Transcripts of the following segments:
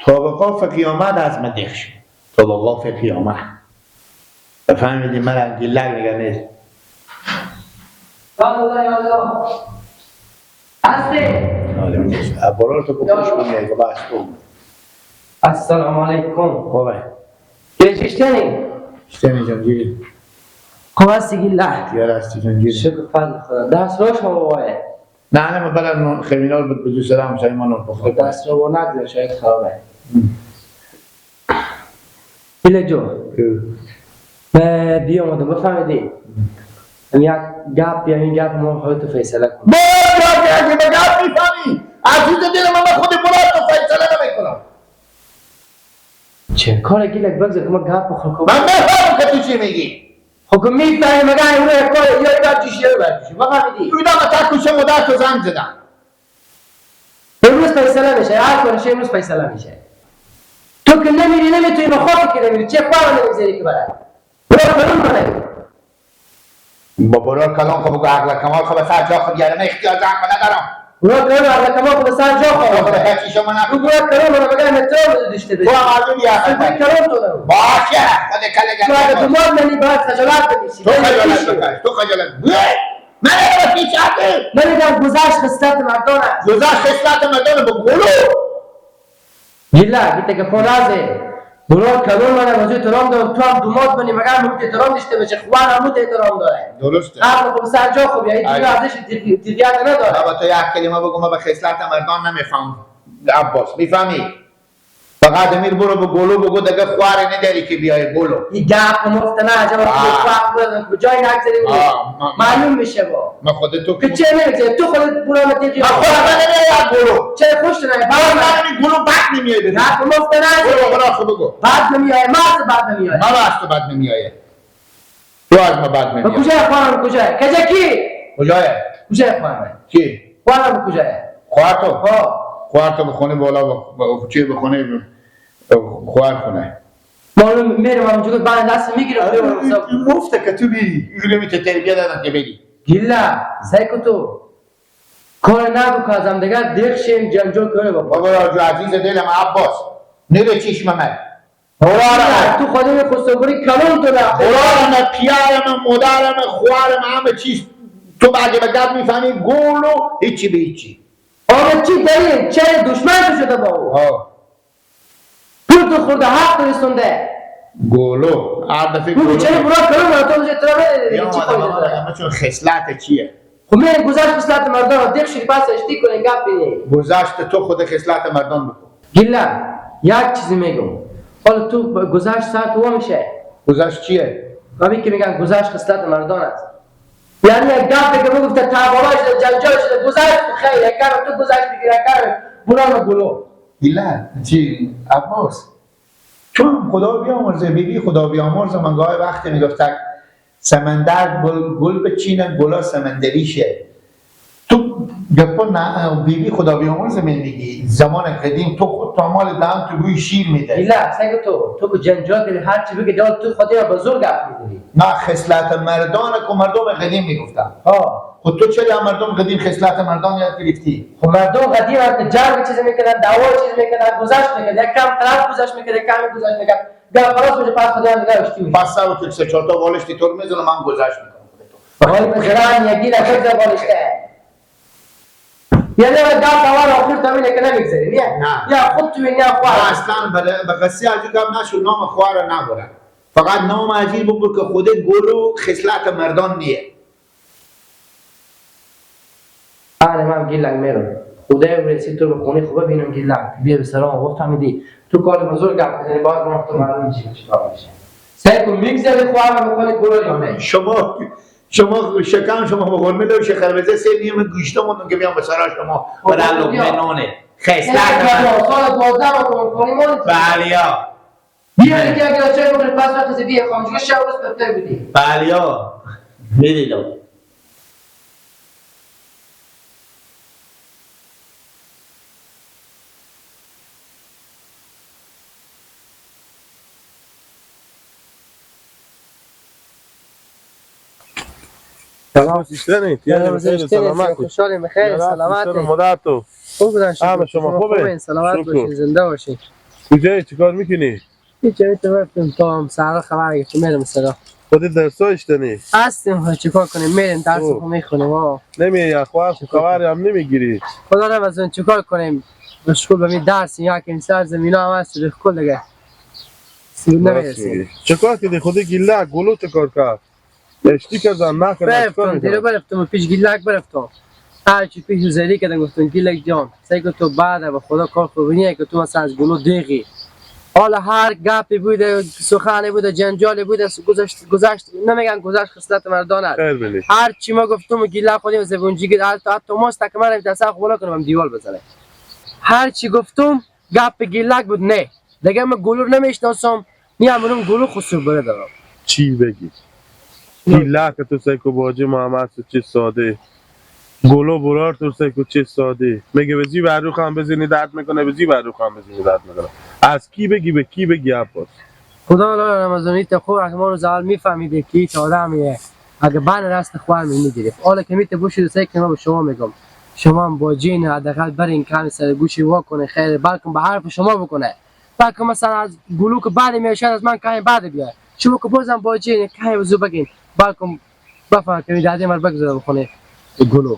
تا به قاف قیامت از من دخش تا به قاف قیامت بفهمیدی من گیلک نگه نیست. الله یا الله هستی؟ برار تو بکش کنی اگه بحث تو. السلام علیکم. خوبه گیل چشتنی؟ شتنی جان گیل. خوب هستی گیل؟ یار هستی جان گیل. شکر فضل خدا. دست رو شما بابایه؟ نه نه من بلد خیمینال بود به دوست دارم سایمان رو بخور. دست رو نگذار شاید خرابه. گیل جو بیامدم بفهمیدی؟ یک گپ یعنی گپ ما خودتو فیصله کن. با اگه به گپ میفهمی عزیز دل من خود مراد تو فیصله نمیکنم. چه کار گیلک بگذار که ما گپ بخور کنم. من میفهمم که تو چی میگی. خب که میفهمی مگه امروز یک کار یا بعد چی یا بعد چی بفهمیدی؟ تو اینا تا کوچه مادر تو زنگ زدم. امروز فیصله میشه، هر کارش امروز فیصله میشه. تو که نمیری نمیتونی به خودت که نمیری چه خواهر نمیگذاری که برای برو کلون کنه. با برو کلون خب بگو عقل کمال خب سر جا خود یعنی اختیار زن خود ندارم. برو کلون عقل کمال خب سر جا خود. خب هیچ شما نه. برو کلون رو بگم احترام داشته باش. تو هم از اون بیا برو کلون تو نرو. باشه خود کله تو اگه دوماد منی باید خجالت بکشی. تو خجالت بکش. تو خجالت. من نمی‌دونم چی چاته. من میگم گذشت خصلت مردان است. گذشت خصلت مردان با گلو. گیلا گیته که پرازه. برو کلون من از احترام دارم تو هم دوماد بنی مگر محیط احترام داشته باشه خوان همون احترام داره. درسته. عقل خب سر جا خوب یعنی دیگه ارزش دیگه نداره. بابا تو یک کلمه بگو من به خصلت مردان نمیفهم. عباس میفهمی؟ فقط امیر برو به گلو بگو دیگه خوار نداری که بیای گلو. این گپ مفت نه عجب به جای نگذاری معلوم میشه با. من خود تو که چه نمیگذاری تو خودت برو متیقی. من خودم نمیام گلو. چه خوش نمیای. من گلو بد نمیای. گپ مفت نه. برو برو خود بگو. بد نمیای ما از بد نمیای. ما از تو بد نمیای. تو از ما بد نمیای. کجا خواهرم کجا؟ کجا کی؟ کجا؟ کجا خواهرم؟ کی؟ خواهرم کجا؟ خواهر تو؟ خواهر تو به خونه بالا چی به خونه خواهر خونه. معلوم میرم اونجا که بعد دست میگیرم. مفته که تو میری. اینو میته تربیت دادن که بری. گیلا سعی کن تو کار نگو که ازم دیگه دخشیم جنجال کنه بابا. بابا جو عزیز دلم عباس نره چشم من. تو خودم خسروبری کلون تو نه. برارم پیارم مادرم خواهرم همه چیز تو بعد به گپ میفهمی گولو هیچی به هیچی. آره چی داری؟ چه دشمن تو شده با او؟ پول تو خورده حق رسونده. گولو هر دفعه گولو. چرا برا کلون تو احترام نداری چی فایده داره؟ چون خصلت چیه؟ خب من گذشت خصلت مردان دخش پس اشتی کنه گپ بینی. گذشت تو خود خصلت مردان بکن. گیلا یک چیزی میگم. حالا تو گذشت سر تو میشه. گذشت چیه؟ همین که میگن گذشت خصلت مردان است. یعنی یک گپ که گفته تبالا شده جنجال شده گذشت خیر یک کار تو گذشت بگیر یک کار برام گلو. گیلا چی عباس چون خدا بیامرزه بیبی خدا بیامرزه من گاهی وقتی میگفت سمندر گل گل بچینه گلا سمندریشه. تو گپا نه بیبی خدا بیامرزه من میگی زمان قدیم تو خود تو مال دهن تو بوی شیر میده. گیلا سعی تو تو که جنجال کردی هر چی بگی دال تو خودت بزرگ گپ میزنی. نه خصلت مردان که مردم قدیم میگفتن. خود تو چرا مردم قدیم خصلت مردان یاد گرفتی؟ خب مردم قدیم وقت جنگ چیز میکردن دعوا چیز میکردن گذشت میکردن یک کم طرف گذشت میکرد یک کم گذشت میکرد گپ خلاص میشه پس خدا دیگه اشتی میشه. پس سر تو سه چهار تا بالشتی تو میزنم من گذشت میکنم. حالا مثلا یکی نفر بالشته یعنی گپ اول آخر تا اینه که نمیگذری نه یا خود تو نه خواهر اصلا به قصه عجیب گپ نشو نام خواهر نبره فقط نام عجیب بگو که خود گلو خصلت مردان نیه. آره من گیلک میرم خدای رسید تو به خونه خوبه ببینم گیلک بیا به سلام گفتم میدی تو کار بزرگ گپ بزنی باید من تو معلوم چی چیکار میشه. سعی کن میگذری خواهر به خونه گلو یا نه. شما شکم شما به قرمه لوشه خربزه سه نیم گوشته موندم که بیام به سرا شما برای لقمه نونه خصلت من سال 12 ما کنیم بله بیا دیگه اگه چای بخوری پس وقت بیا خاموش شب روز بهتر بودی. بله میدیدم. سلام سیستنی سلامت خوشحالیم بخیر سلامت مادر تو خوب بودن شما خوبه سلامت باشین زنده باشین. کجایی چیکار میکنی؟ هیچ رفتم تا هم سر خبر گرفتم میرم سرا. خودت درس اشتنی؟ هستیم خود چیکار کنیم میریم درس خو میخونیم. نمیای اخوار خو خبری هم نمیگیری. خدا رو از چیکار کنیم؟ مشغول به می درس یا که سر زمینا هم هست به کل دیگه. نمیرسیم. چیکار کردی خودی گیله گلو چیکار کرد؟ اشتی کردن نکردن رفتم دیره برفتم پیش گیلک برفتم. هرچی پیش زری کردن گفتم گیلک جان سعی کن تو بعد به خدا کار خوب نیه که تو مثلا از گلو دیغی. حالا هر گپی بوده سخنی بوده جنجالی بوده گذشت نمیگن گذشت خصلت مردان است. هر چی ما گفتم گیله خودیم زبونجی گیر حتی ماست که من دست خو بالا کنم دیوال بزنه. هر چی گفتم گپ گیلک بود نه دیگه من گلو نمیشناسم نیم گلو خسور بره دارم. چی بگی؟ گیلک تو سیکو باجی محمد چه ساده گلو برار تو سیکو چه ساده میگه به زی بر هم بزنی درد میکنه به زی بر هم بزنی درد میکنه. از کی بگی به کی بگی عباس؟ خدا لا رمضانی تا خوب ما رو زال میفهمیده که هیچ آدمیه اگه بن راست خوار میگرفت. حالا که میته بوشید سعی کنم به شما میگم شما هم با جین حداقل برین کمی سر گوشی وا کنه خیر بلکم به حرف شما بکنه بلکم مثلا از گلو که بعد میشه از من کمی بعد بیاد شما که بازم با جین کمی وضو بگین بلکم بفهم که دادی مر بگذاره بخونه گلو.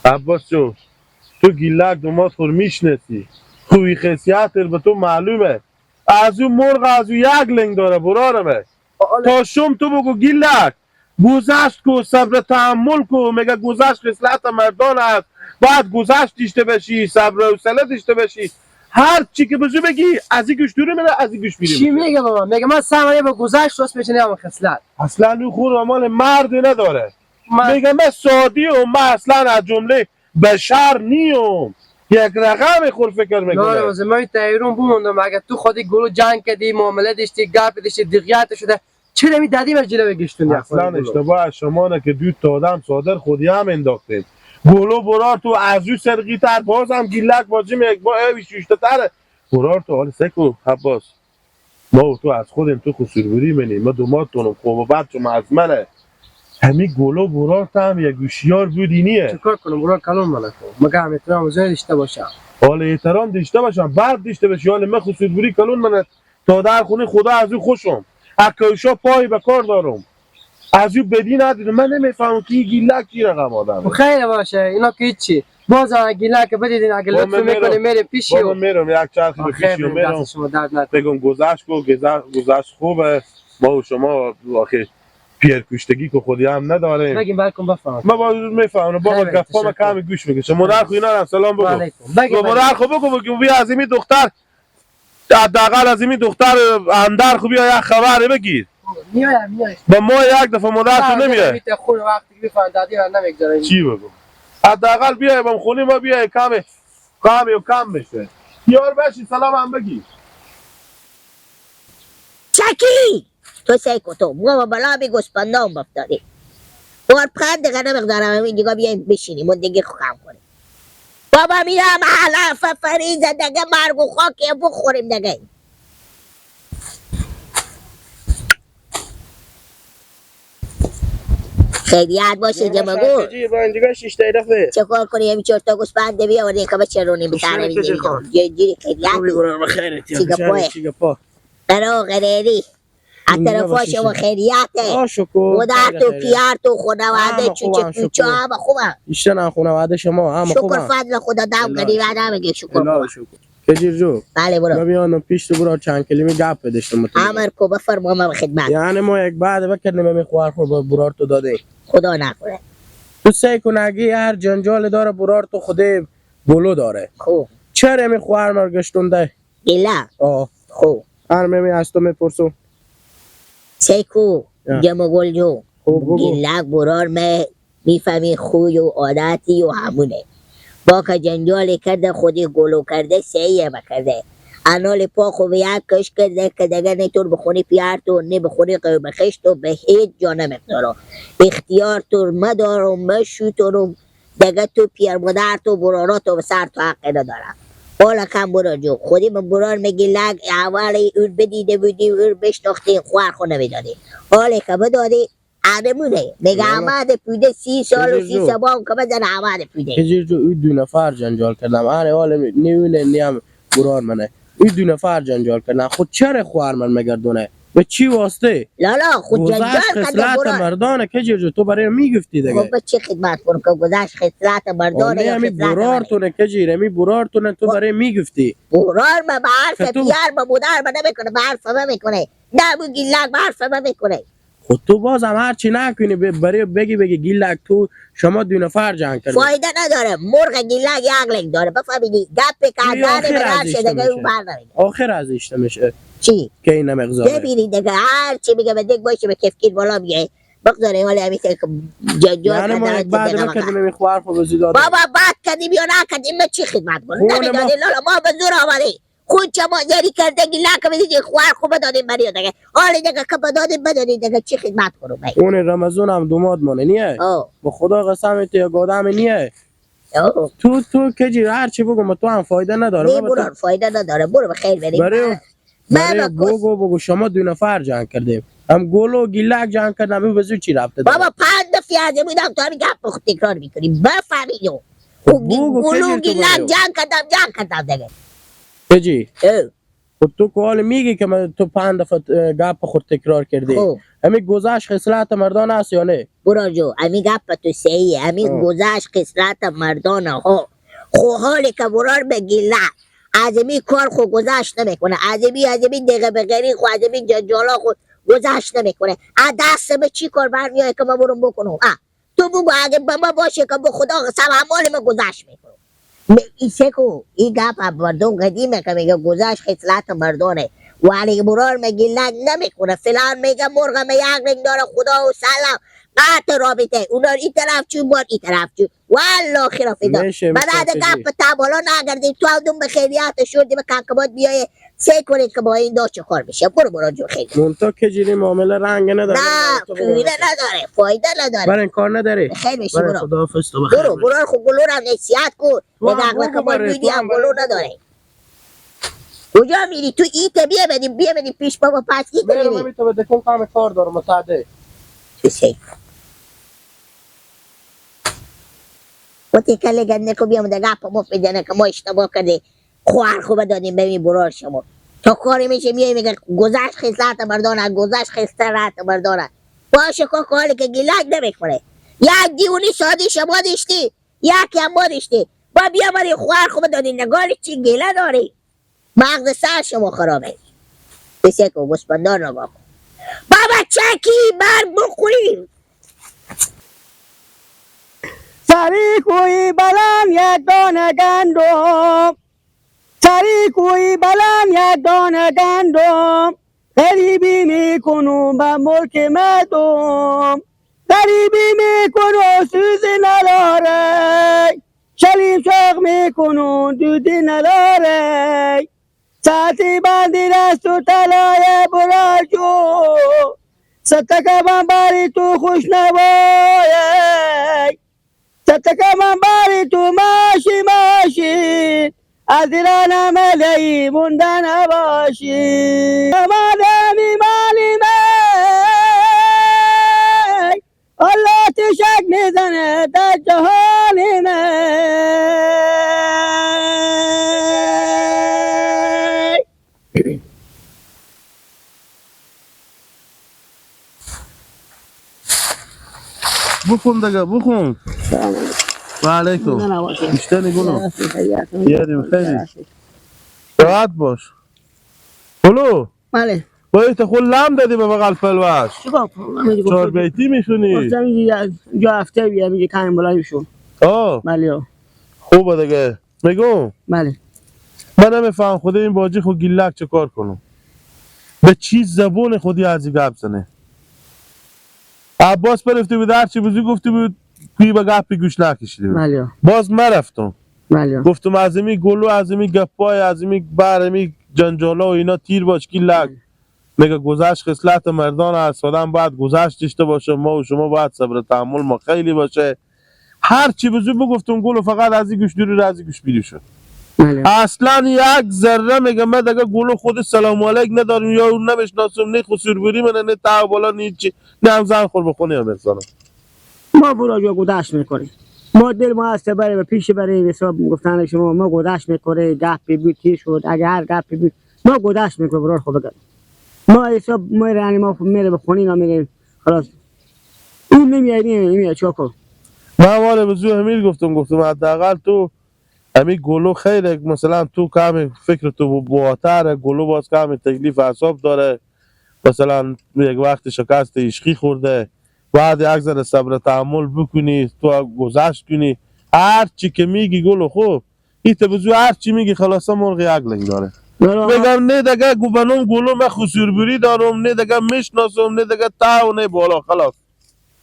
عباس جو تو گیلک دومات خور میشناسی خوی خصیت به تو معلومه از اون مرغ از اون یک لنگ داره برارمه تا شم تو بگو گیلک گذشت کو صبر تحمل کو میگه گذشت خصلت مردان است بعد گذشت داشته بشی صبر و حوصله داشته بشی هر چی که بزو بگی از این گوش دور میره از این گوش میره. چی میگه بابا؟ میگه من سمانه با گذشت راست میشه نه خصلت اصلا اون خور مال مرد نداره. میگه من سادی و من اصلا از جمله بشر نیم یک رقم خور فکر میکنه. نه من تایرون بوموندم اگه تو خودی گلو جنگ کردی معامله داشتی گپ داشتی دقیقت شده چرا می دادی بر جلوی گشتون؟ اصلا اشتباه از شما نه که دو تا آدم صادر خودی هم انداختین گلو برار تو از او سرقی تر بازم گیلک بازی یک با اوی شوشته تره برار تو حال سکو عباس ما و تو از خودم تو خسور بری منی ما دومات تونم خوب و بد شما از منه همین گلو برار تو هم یک گوشیار بودی نیه. چیکار کنم برار کلون منه کن مگه هم احترام زیاد داشته باشم حال احترام داشته باشم بعد داشته باشی حال من خسور بری کلون منه تا در خونه خدا از او خوشم اکایشا پای به کار دارم از او بدی ندیدم. من نمیفهمم که گیلک کی رقم آدمه. خیر باشه اینا که هیچی باز گیلک بدیدین اگه لطف میکنه میریم پیشی بابا میرم یک چرخی به پیشی و میرم بگم گذشت کو گذشت خوبه ما و شما آخه پیرکشتگی که خودی هم نداریم بگیم بلکم بفهمم ما با میفهمم بابا گپا ما کمی گوش میگه مادر خو اینا هم سلام بگو مادر خو بگو بگو بیا از این دختر حداقل از این دختر اندر خو بیا یک خبر بگیر. میایم با ما یک دفعه مادر تو نمیای خون وقتی میفهم دادی من نمیگذارم چی بگو حداقل بیای با خونه ما بیای کم کم و کم بشه یار بشی سلام هم بگی. چکی تو سعی کن تو ما بالا بی گوسپندام افتادی بار پند دیگه نمی‌دارم این دیگه بیایم بشینیم و دیگه خم کنیم بابا میرم علف فریز دیگه مرگ و خاک بخوریم دیگه. خیریت باشه جمعگو چه کار کنیم همین چهار تا گوسفند بیاوردیم که بچرونیم بتره بگیریم خیریت چیگه پا قرا قریری از طرفا شما خیریته خدا تو پیار تو خانواده چوچه کوچه همه خوبه ایشتن خانواده شما همه خوبه شکر فضل خدا دم کردی و دم میگه شکر خدا کجیر جو بله برو بیانم پیش تو برو چند کلمه گپ بدشتم امر کو بفرما ما خدمت یعنی ما یک بعد بکردیم می خوار خور برار تو داده خدا نکنه تو سعی کن اگه هر جنجال داره برار تو خود گلو داره خوب چرا می خوار مرگشتونده گلا آه خوب هر می از تو میپرسم سیکو جمع گل جو گیلک برار می میفهمی خوی و عادتی و همونه با که جنجال کرده خودی گلو کرده سعیه بکرده انال پا خو به یک کش کرده که دیگه نه تو بخونی پیار تو نه بخونی قیمه خشت تو به هیچ جا نمیگذارم اختیار تو مدارم مشو تو رو دیگه تو پیر مادر تو برارا تو به سر تو حق ندارم. حالا کم برار جو خودی من برار میگی لگ اولی اون بدیده بودی اون بشناختی خوار خو نمیدادی حالا که بدادی آدمونه میگه آمده پوده 30 سال و 30 سبام که بزن آمده پوده. هجیر جو او دو نفر جنجال کردم. آره حالا نیونه نیم برار منه. این دو نفر جنجال کردن. خود چرا خوار من مگردونه؟ به چی واسطه؟ لالا خود جنجال گذشت کرده خصلت برار. مردانه که جرجو تو برای میگفتی دیگه. خب به چه خدمت کنم که گذشت خصلت مردانه آنه یا همی خصلت منه؟ برارتونه که جیر همی برارتونه تو برای میگفتی. برار ما به حرف که تو- پیار ما مادر ما نمیکنه، به حرف ما میکنه. نه بو گیلک به حرف ما میکنه. خود تو باز هم هر چی نکنی برای بگی گیلک تو شما دو نفر جنگ کردی. فایده نداره. مرغ گیلک یک لنگ داره بفهمیدی. گپ کردن آخر به از نشه دیگه اون میشه. بر نمیده. آخر از اشته میشه چی؟ که این نمقزاره. ببینید دیگه هر چی میگه به دیگ باشه به کفگیر بالا میگه. بگذاره ولی همین که جنجال یعنی ما کردن یک بعد دیگه نکردیم می خوار خو بزی دادیم. بابا بد کردیم یا نکردیم ما چی خدمت کنیم؟ خونه ما- نمیدادیم لالا ما به زور آمدیم. خود چه ما زری کرده گیلک بدید خوار خوب دادیم برای دیگه. حالا دیگه که بدادیم بدادیم دیگه چی خدمت کنم؟ اون رمضان هم دوماد مانه نیه. آه به خدا قسم تو یک آدم نیه. آه تو که جیر هر چی بگم تو هم فایده نداره. نه بابا تو- برو فایده نداره. برو به خیر بریم. برای من بگو شما دو نفر جنگ کردیم. هم گل و گیلک جنگ کردم این بزرگ چی رفته داره؟ بابا پنج دفعه از بودم تو همین گپ خود تکرار میکنی. بفهمید خب بگو گلو که جیر تو گیلک برو. جنگ کردم جنگ کردم دیگه. که اه، خب تو که حال میگی که من تو پنج دفعه گپ خود تکرار کردی. خب همین گذشت خصلت مردان است یا نه؟ برو جو همین گپ تو صحیحه. همین گذشت خصلت مردان ها. خو حالی که برار به گیلک از این کار خو گذشت نمیکنه. از این دیگه بغیری خو از این جنجالا خو گذشت نمیکنه. از دست به چی کار برمیای که ما برم بکنم؟ تو بگو اگه به ما باشه که به خدا قسم همال ما گذشت میکنم. این سکو این گپ مردم قدیمه که میگه گذشت خصلت مردانه. ولی برار میگه لنگ نمیکنه. فلان میگه مرغ می یک رنگ داره خدا و سلام قطع رابطه. اونا این طرف چون بار این طرف چون والله خلاف اینا. میشه بعد گپ تا بالا نگردیم تو هم دوم به خیریت شدیم کنکبات بیای سعی کنید که با این دو چه کار میشه. برو برو جو خیلی. مونتا که جیری معامله رنگ نداره. نه فایده نداره. فایده نداره. برای این کار نداره. خیر میشه. برای برو خداحافظ تو بخیر. برو برو خب گلو رو نصیحت کن. تو به هم نقل بگو که ما برای، میدی تو هم هم گلو برای. نداره. کجا میری تو؟ ایت بیا بدیم بیا بدیم پیش بابا پس ایت میرم میری. همین تو به دکون کام کار دارم متعده. تو سی وقتی کله گنده کو بیام دیگه گپ مفت میزنه که ما اشتباه کردیم. خوار خوب دادیم ببین برار شما تا کاری میشه میای میگه گذشت خصلت مردانه گذشت خصلت مردانه. باشه که حالی که گیلک نمیکنه. یک دیونی سادی شما داشتی یکی هم ما داشتی با بیا بری خوار خوب دادیم نگالی چی گیله داری؟ مغز سر شما خرابه. بسیار که گوسپندان را کن. بابا چکی مرگ بخوریم. سری کوی بلند یک دانه گندم، سری کوی بلند یک دانه گندم، غریبی میکنم به ملک مردم، غریبی میکنم سوز نداره، شلیم شاق میکنم دودی نداره، ساعتی بندی دست و طلای براجو، ستکه باری تو خوش نبای، ستکه من باری تو ماشی ماشی، از ایران ملی موندن نباشی، مادمی مالی می الله تشک میزنه در جهان می. بخون دیگه بخون. و علیکم. بیشتر نگونم. یادیم خیلی. راحت باش. بلو. بله. باید تو خود لم دادی به بغل فلوش. چیکار کنم؟ چهار بیتی میخونی. گفتم یه هفته بیا میگه کم بالایی شو. آه. بله. خوبه دیگه. میگم. بله. من نمیفهم خود این باجی خود گیلک چه کار کنم. به چی زبون خودی از گپ زنه. عباس برفتی بود هرچی بزرگ گفتی بود کوی به گپی گوش نکشیدی. بله. باز مرفتم. بله. گفتم از می گلو از می گپای از می برمی جنجالا و اینا تیر باش گیلک. میگه گذشت خصلت مردان است، آدم باید گذشت داشته باشه، ما و شما باید صبر تحمل ما خیلی باشه. هر چی بزرگ بگفتم گلو فقط از این گوش دوری از این گوش بیری شد. بله. اصلا یک ذره میگه من دیگه گلو خود سلام علیک ندارم یا اون نمیشناسم، نه خسور بری من، نه تا بالا، نه چی، نه هم زن خور بخونه هم بزنم. ما برا جو گذشت میکنیم. ما دل ما هست بره به پیش بره حساب گفتن شما ما گذشت میکنه گپی بود چی شد اگه هر گپی بود ما گذشت میکنه برار خب بگم ما حساب ما یعنی ما میره به خونه نمیره خلاص این نمیاد نمیاد چیکار کن. من واره به زو امیر گفتم حداقل تو امی گلو خیره، مثلا تو کم فکر تو بواتره، گلو باز کم تکلیف اعصاب داره، مثلا یک وقت شکست عشقی خورده، بعد یک ذره صبر تحمل بکنی، تو گذشت کنی، هر چی که میگی گلو خوب ایت بزو هر چی میگی خلاصه مرغ یک لنگ داره. بگم نه دیگه گوبنم گلو من خسوربری دارم، نه دیگه میشناسم، نه دیگه تا و نه بالا خلاص.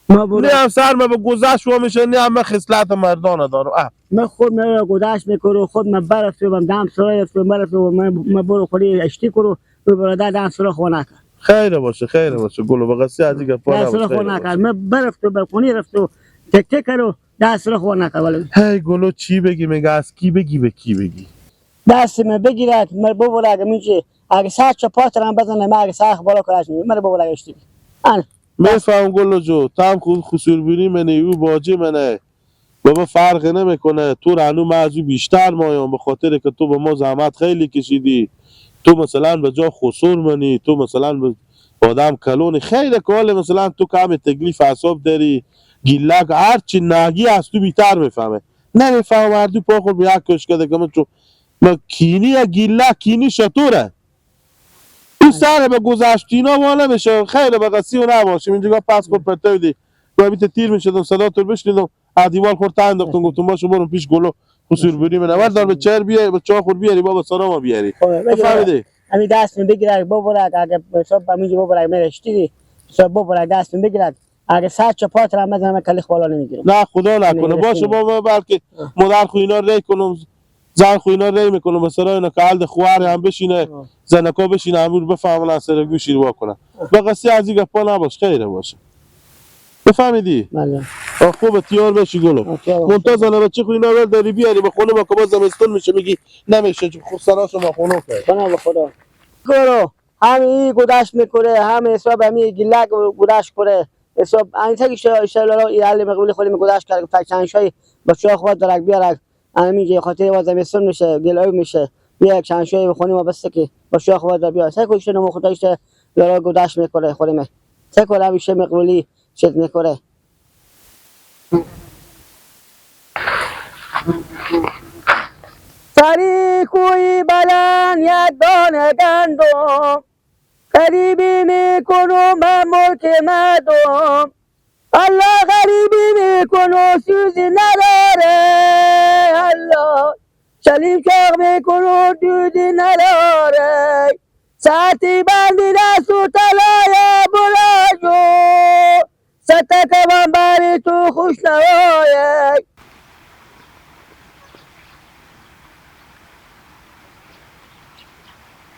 نه هم سر ما به گذشت و میشه، نه هم خصلت مردانه دارم. من خود من گذشت میکنم، خود من برفتم دم سرای رفتم برفتم من برو خودی اشتی کنم به برادر دم سرای خونه کرد. خیره باشه خیره باشه گلو به قصه از دیگه پا نباشه. خونه کرد من برفتم به خونه رفتم تک تک رو دست رو خونه کرد. ولی هی گلو چی بگی میگه از کی بگی به کی بگی؟ دست من بگیرد من ببره اگه میشه اگه سر چپات رم بزنه من اگه سر بالا کرش من ببره اشتی. میفهم گلو جو تو هم خود خسوربینی منه او باجه منه بابا فرق نمیکنه، تو رانو من از او بیشتر مایم به خاطر که تو به ما زحمت خیلی کشیدی، تو مثلا به جا خسور منی، تو مثلا به آدم کلونی خیلی کال مثلا تو کم تکلیف اعصاب داری گیلک هر چی نگی از تو بیتر میفهمه. نمیفهم هر دو پا خود به یک کش کده که من چون ما کینی یا گیلک کینی شطوره او سر به گذشتینا وا نمیشه. خیلی به قصی و نباشیم اینجا پس خود پرتو دی و بیت تیر میشدم صدا تو بشنیدم از دیوار خورد انداختم گفتم باشه برم پیش گلو خسور بری من اول دار به چر بیاری به چا خور بیاری بابا سلام بیاری. فهمیدی؟ همین دست من بگیره بابا اگه حساب همینجا بابا مرشتی حساب بابا دست من بگیره اگه سر چپات را بزنم کلی بالا نمیگیرم. نه خدا نکنه باشه بابا، بلکه مادر خو اینا ری کنم زن خو اینا ری میکنم به سرای اینا که حال خوار هم بشینه زنکا بشینه امور بفهمن سر گوشی رو کنه. به قصه از این گپا نباش خیره باشه. بفهمیدی؟ بله. خوبه تیار بشی گلو. منتظر زنه بچه خو اینا رو داری بیاری به خونه با که باز زمستون میشه میگی نمیشه خب سراشو با خونه کرد. خدا به خدا. گلو همین گذشت میکنه همه حساب همین گلک گذشت کنه حساب این تگی شلالا ایال مقبول خودی میگذشت کرد فک چند شای بچه‌ها خود درک بیارک همین که خاطر باز زمستون میشه گلای میشه بیا چند شای بخونیم و بس که بچه‌ها خود در بیار سه کوشش نمو خودش لالا گذشت میکنه خودم سه کلا میشه مقبولی چیز میکنه. سری کوی بلند یک دانه گندم غریبی میکنم من ملک مردم الله غریبی میکنم سوزی نداره الله چلیم چاق میکنم دودی نداره ساعتی بندی دست و طلای بلاجو ستکبم بری تو خوش نوازو